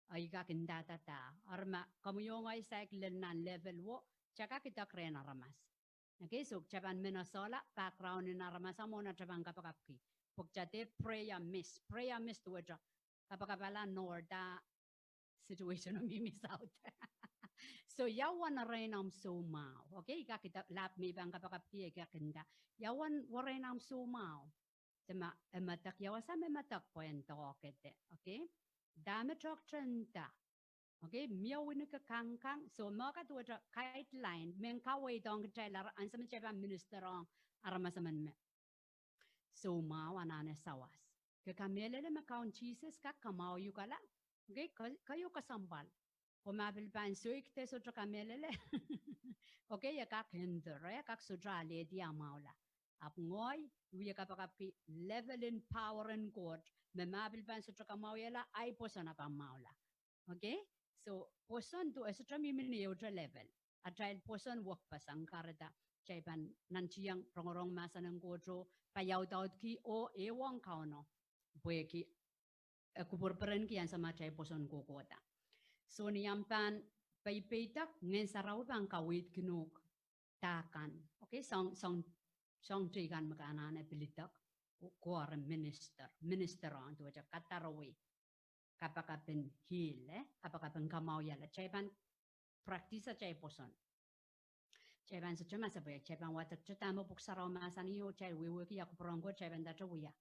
Ah, e kak ndahda dah. Eri ma komwi oh ngehi saik lel nan level wo, kitail kak idek rehn aramas. Okay, so kitail pahn men esehla background en aramas a mwohn atail pahn kapakapki. Pwe kitail dehr prayer mist. Prayer mist duwehte kapakapala nohda situation o mihmi saut. So, ia uwen werein omw soumwahu. Okay, I kak idek lap me I pahn kapakapki, I kak nda, ia uwen werein omw soumwahu. Dahme, e medek, ia wasa me medek pwe en doadoahngkihte. Okay? Dahme toahkte nda. Okay, mie wini ke kangkang, so me kak duwehte guideline, mehn kaweid ong kitail, ansou me kitail pahn minister ong aramas emen me soumwahu anahne sawas. Ke kamehlele me Kaun Sises kak kamwahwihala. Okay, ke, keieu kesempwal. Komw pil pahn soikinte sohte kamehlele. Okay, e kak endure, e kak sohte alehdi ah mwahula. Ahpw ngehi, I wie kapakapki level en power en Koht, me ma pil pahn sohte kamwahwihala, ahi pwoson e pahn mwahula. Okay? So, pwoson duwehte sohte mihmi ni ehute level. Atail pwoson wekpeseng, kahrehda kitail pahn nantihong rongorong mahsen en Koht oh, paiaudaudki oh, ehuong Kauno. Pwehki e kupwurperenki ansou me atail pwoson kohkohda. So ni omw pahn peipeidek, Ngehn Sarawi pahn kaweidkin uhk dah kan. Okay, soang, soang, soang teikan me ke anahne pil idek, ke, ke minister, minister ong, duwehte kadarwei kapakap en heal, eh, kapakap en kamwahwihala. Kitail pahn practice atail pwoson. Kitail pahn sohte mahsanih pwe kitail pahn wadekte dahme Pwuhk Sarawi mahsanih oh kitail wehwehki ia kupwur en Koht, kitail pahn ndahte wia.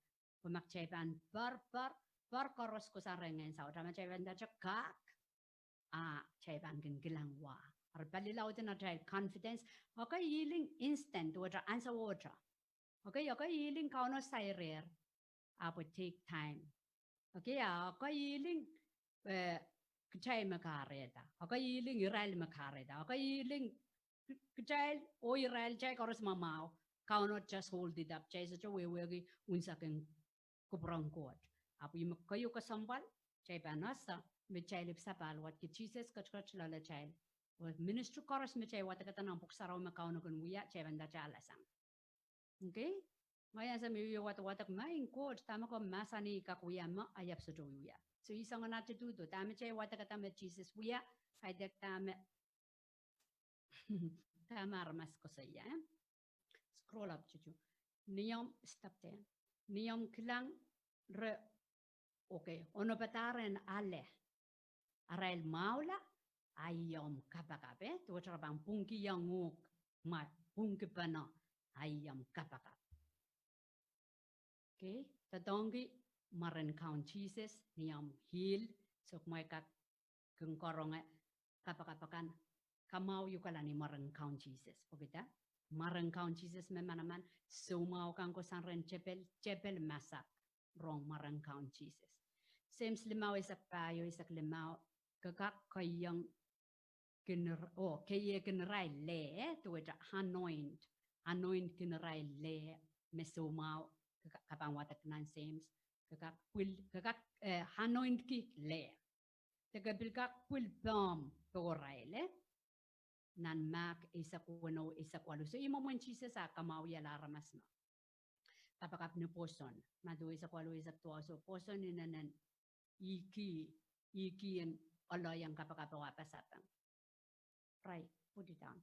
Pwe ma kitail pahn poar, poar, poar koaros kohsang rehn Ngehn Sarawi, dahme kitail pahn ndahte kak, ah, kitail pahn kin kilang wa. Eri palilaud en atail confidence, okay, healing instant, duwehte ansowohte. Okay, okay, healing Kauno sairehr. Ahpw take time. Okay, ah, okay, healing, eh, kitail me kahrehda. Okay, healing irail me kahrehda. Okay, healing ki-, kitail, oh irail, kitail koaros me mwahu. Kauno just hold it up. Kitail sohte wehwehki unsek en kupwur en Koht. Ahpw ih me keieu kesempwal, kitail pahn ese, me kitail ipwsapahl wadek, Sises ketiket loalatail. Oh ministry koaros me kitail wadekada nan Pwuhk Sarawi me Kauno kin wia, kitail pahn ndahte alasang. Okay? Ngehi ansou me I wie wad-, wadek, Maing Koht, dahme komw mahsanih kak wia ma, I ahpw sohte wiewia. So ih soangen attitude, dahme kitail wadekada me Sises wia, kaidehk dahme, dahme aramas koasoia, eh? Scroll up, Juju. Ni omw, stop there. Ni omw kilang re, okay, onopadahr en ale. Arail mwahula, a ih omw kapakap, eh? Duwehte re pahn pwungkihong uhk, ma pwungkipene, a ih omw kapakap. Okay, doadoahngki mwaren Kaun Sises ni omw heal, so kumwail kak kin karonge kapakap akan, kamwahu uhk ala ni mwaren Kaun Sises. Pwekida, mwaren Kaun Sises me manaman, soumwahu kan kohsang rehn tepel, tepel masak rong mwaren Kaun Sises. Seims limau eisek pahieu, eisek limau, ke kak keiong kin ir-, oh, keieu kin irail leh, eh, duwehte anoint, anoint kin irail leh, me soumwahu, ke ka-, ke pahn wadek nan Seims, ke kak pwil, ke kak, eh, anointki leh. De ke pil kak pwil pehmw pohrail, eh? Nan Mark eisek weneu, eisek waluh. So, ih mwomwen Sises a kamwahuiala aramas me kapakap ni pwoson. Madiu eisek waluh, eisek duwau. So, pwoson inenen ih ki, ih ki en oloiong kapakap oh a pasapeng. Right, put it down.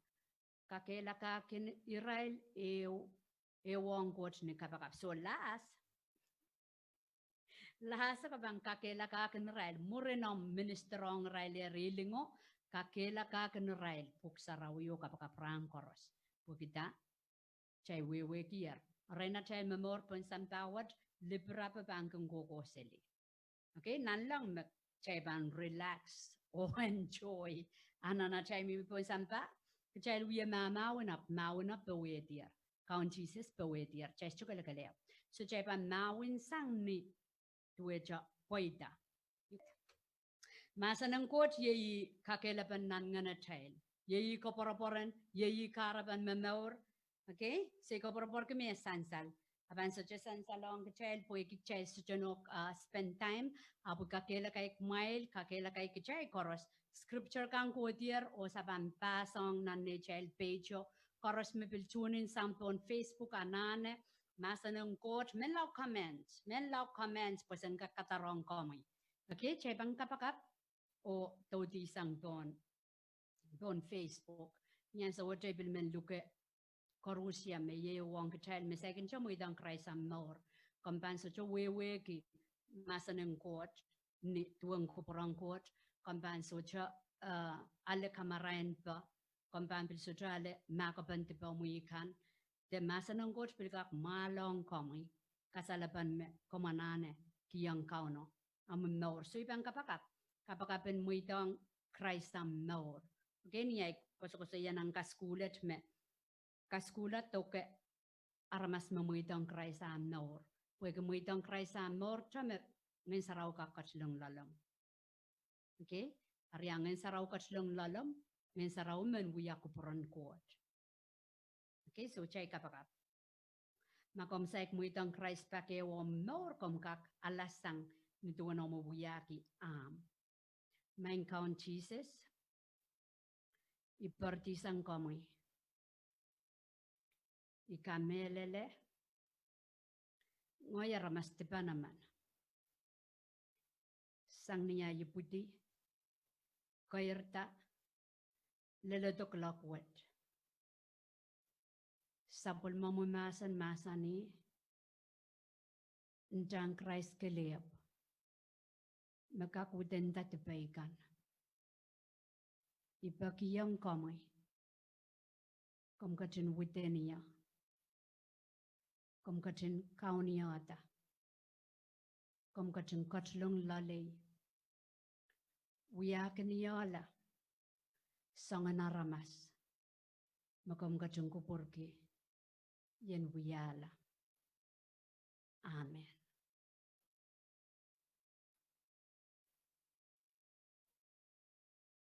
Kakehlaka kin irail ehu, ehuong Koht ni kapakap. So, lahs, lahs ke pahn kakehlaka kin irail, mwurin omw minister ong irail healing o, kakehlaka kin irail Pwuhk Sarawi oh kapakap rahn koaros. Pwekida, kitail wehwehkier. Ren atail momour pohn sampah wet, lipirape pahn kin kohkohseli. Okay, nanleng me kitail pahn relax oh enjoy. A nan atail mihmi pohn sampah, kitail wie mahmahwen ahpw, mahwen ahpw powehdier. Kaun Sises powehdier, kitail sohte kelekelehpw. So kitail pahn mahwen sang ni duwehte pweida. Mahsen en Koht iei ih kakehlapen nan ngenatail. Iei ih koapworopworen, iei ih kahrepen momour. Okay? Se koapworopworki me sansal. A pahn sohte sansal ong kitail, pwehki kitail sohte nohk, ah, spend time. Ahpw kakehlaka kumwail, kakehlaka kitail koaros. Scripture kan kohdier, oh se pahn pass ong nan neitail page o. Koaros me pil tune in sang pohn Facebook anahne, Mahsen en Koht, menlau comment, menlau comment, pwe sen kak kadarohng komwi. Okay, kitail pahn kapakap oh doudi sang pohn, pohn Facebook. Ni ansou wet I pil men luke koaros me iei ehuong kitail me saikinte mweidohng Krais ahmw mour. Komw pahn sohte wehwehki mahsen en Koht ni duwen kupwuren Koht. Komw pahn sohte, eh, ale kamarain pe. Komw pahn pil sohte ale mahkopen dipomwi kan. De mahsen en Koht pil kak mwahlohng komwi kasalepen me komw anahne kihong Kauno ahmw mour. So I pahn kapakap, kapakap en mweidohng Krais ahmw mour. Okay, ni ahi koasokoasoia nan kasukuhla me, kasukuhla doke aramas me mweidohng Krais ahmw mour. Pwehki mweidohng Krais ahmw mour te me Ngehn Sarawi kak ketilong loalomw. Okay, eri a Ngehn Sarawi ketilong loalomw, Ngehn Sarawi men wia kupwuren Koht. Okay, so kitail kapakap. Ma komw saik mweidohng Krais pak ehu omw mour, komw kak alasang ni duwen omw wiahki ahmw. Maing Kaun Sises, I poaridi sang komwi. I kamehlele, ngehi aramas dipan emen. Sang ni ahi ipwidi, keirda, leledo kuloak wet. Sapwellimomwi mahsen mahsanih, ntahn Krais kelehpw me kak widenda dipei kan. I pekihong komwi, komw ketin widenia, komw ketin kaunihada, komw ketin ketilong loalei, wiahkiniehla soangen aramas me komw ketin kupwurki ien wiahla. Amen.